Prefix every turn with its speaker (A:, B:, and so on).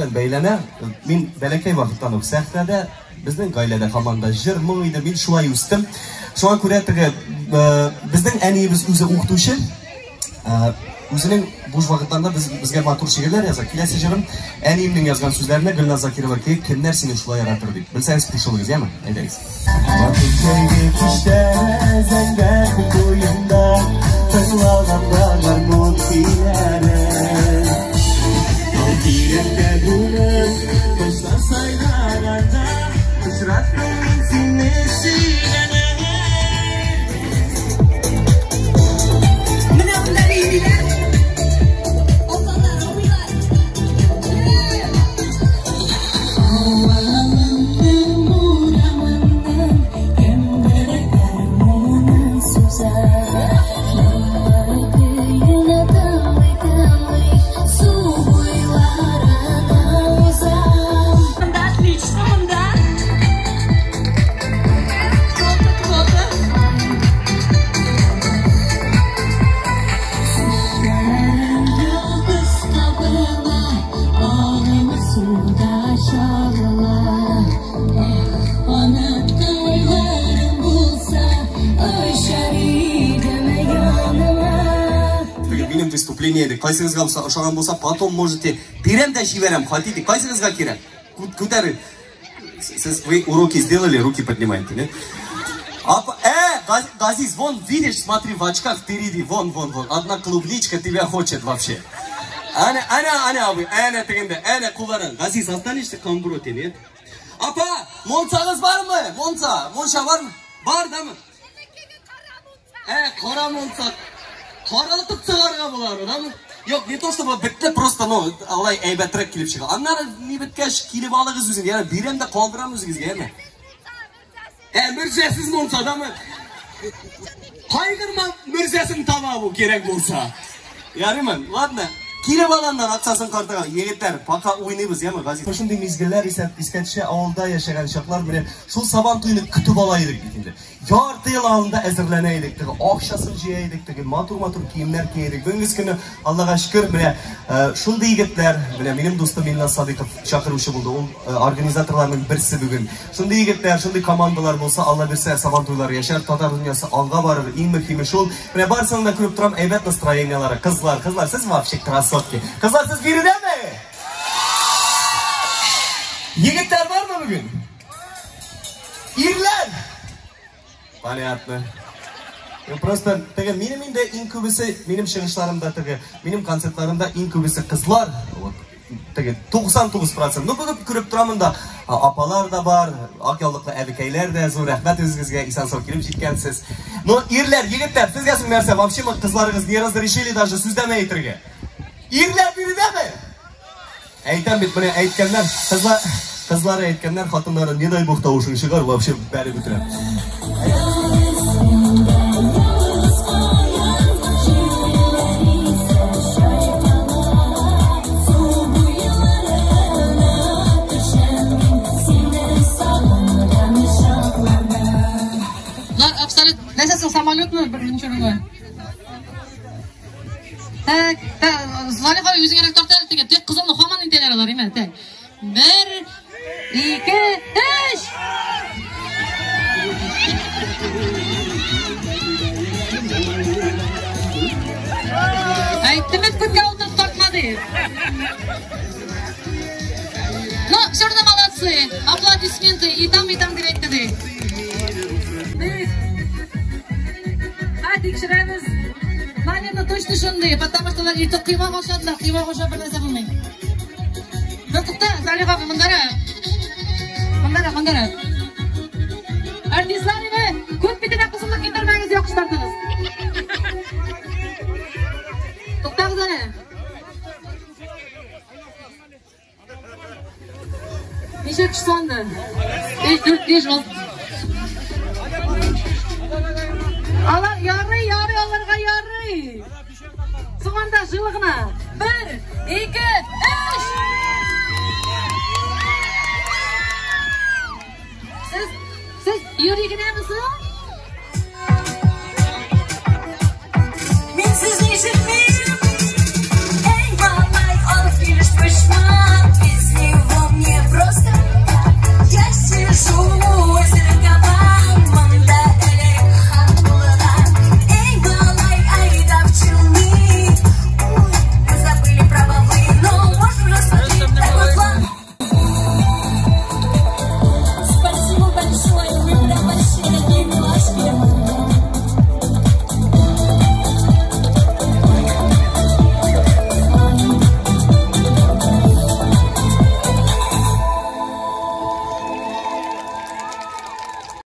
A: белән бәйләнә. Мин бәләкәй вакыттан ук сәхнәдә, безнең гаиләдә һаман да җыр, моң иде, мин шулай үстем. Шуңа күрә теге безнең әниебез үзе укытучы, үзенең буш вакытларында безгә матур шигырьләр яза. Киләсе җырым әниемнең язган сүзләренә Гөлназ Закирова кемнәр сине шулай яратыр дип. Белсәгез кушылыгыз, яме? Әйдәгез. Матур җәйге кичтә зәңгәр күк буенда тыңлаганда гармун көйләрен. Тау тирәндә бүлеп, кошлар сайраганда очраттым мин сине сөйгәнем.
B: Менә монда бииләр. Апалар, абыйлар. Авылымның урамыннан кемдер гармунын суза. Моңлы көен тыңлый-тыңлый су буйларына узам.
C: Монда отлично, монда. Кто-то, кто-то.
B: Сүзләрем йолдыз кабына, агымы суда чагыла. Эх, канатлы уйларым булса, очар идем яныңа.
A: Теге минем выступление иде. Кайсыгызга булса ошаган булса, потом можете бирәм дә җибәрәм. Хотите, кайсыгызга кирәк? Күтәрегез. Сез вы уроки сделали, руки поднимаете, нет? Апа, Газиз, вон, видишь, смотри, в очках впереди, вон, вон, вон, одна клубничка тебя хочет вообще. Әнә, әнә, әнә, абый, әнә тегендә, әнә кулларын. Газиз, останешься камброте, нет? Апа, монсагыз бармы? Монса, монша бармы? Бар, дамы? Кара монса. Каралтып чыгарга була, дамы? Юк, не то чтобы бетте, просто, ну, алай әйбәтрәк килеп чыга. Аннары ни беткәч, килеп алыгыз үзен, яны бирәм дә калдырам үзегезгә, яме? Мөрҗәсез монса, дамы? Кайгырма, мөрҗәсен таба бу кирәк булса. Ярыймы? Ладно. Килеп алганнар акчасын картага. Егетләр, пока уйныйбыз, яме, Газиз? Шундый мизгелләр искә төшә, авылда яшәгән чаклар менә шул Сабан туйны көтеп ала идек бит инде. Ярты ел алдында әзерләнә идек, теге акчасын җыя идек, теге матур-матур киемнәр кия идек. Бүгенге көне Аллага шөкер, менә шундый егетләр, менә минем дустым Илназ Садыйков чакыручы булды. Ул организаторларның берсе бүген. Шундый егетләр, шундый командалар булса, Алла бирсә, Сабан туйлары яшәр, татар дөньясы алга барыр. Иң мөһиме шул. Менә барысын да күреп торам, әйбәт настроениеләре. Кызлар, кызлар, сез вообще красотки. Кызлар, сез биредәме? Егетләр бармы бүген? Ирләр? Понятно. Просто теге минем инде иң күбесе минем чыгышларымда теге минем концертларымда иң күбесе кызлар. Вот теге 99%. Ну бүген күреп торамын да, апалар да бар, ак яулыклы әбекәйләр дә, зур рәхмәт үзегезгә, исән-сау килеп җиткәнсез. Ну ирләр, егетләр, сезгә соң нәрсә? Вообще мы кызларыгыз не разрешили даже сүз дә әйтергә. Ирләр биредәме? Әйтәм бит, менә әйткәннәр, кызлар, кызлары әйткәннәр, хатыннары, не дай бог тавышың чыгар, вообще бәреп бетерә.
B: Ялгыз каян җилләр исә чайкала, су буйларына төшәм мин сине сагынган чакларда.
C: Болар абсолют нәрсә соң, самолетмы беренче урынга? Так, Салих абый үзеңәрәк тарта әле теге, тик кызылны һаман итәләр алар, име? Так. 1 2 3. Әйттем бит, күккә утырып тартма дип. Но все равно молодцы. Аплодисменты и там дип әйтте ди. Тикшерәбез. Наверное, точно шундый, потому что алар иртә коймак ашадылар, коймак ашап бер нәрсә булмый. Ну, тукта, Салих абый, мондара. Мондара, мондара. Артистлар име, күп битенә кызыллык китермәгез, яхшы тартыгыз. Туктагыз әле. Ничә кеше санды? 3, 4, 5, 6. Алар ярый, ярый, аларга ярый. Соңында җылы гына. 1, 2, 3. Сез юри генәме соң?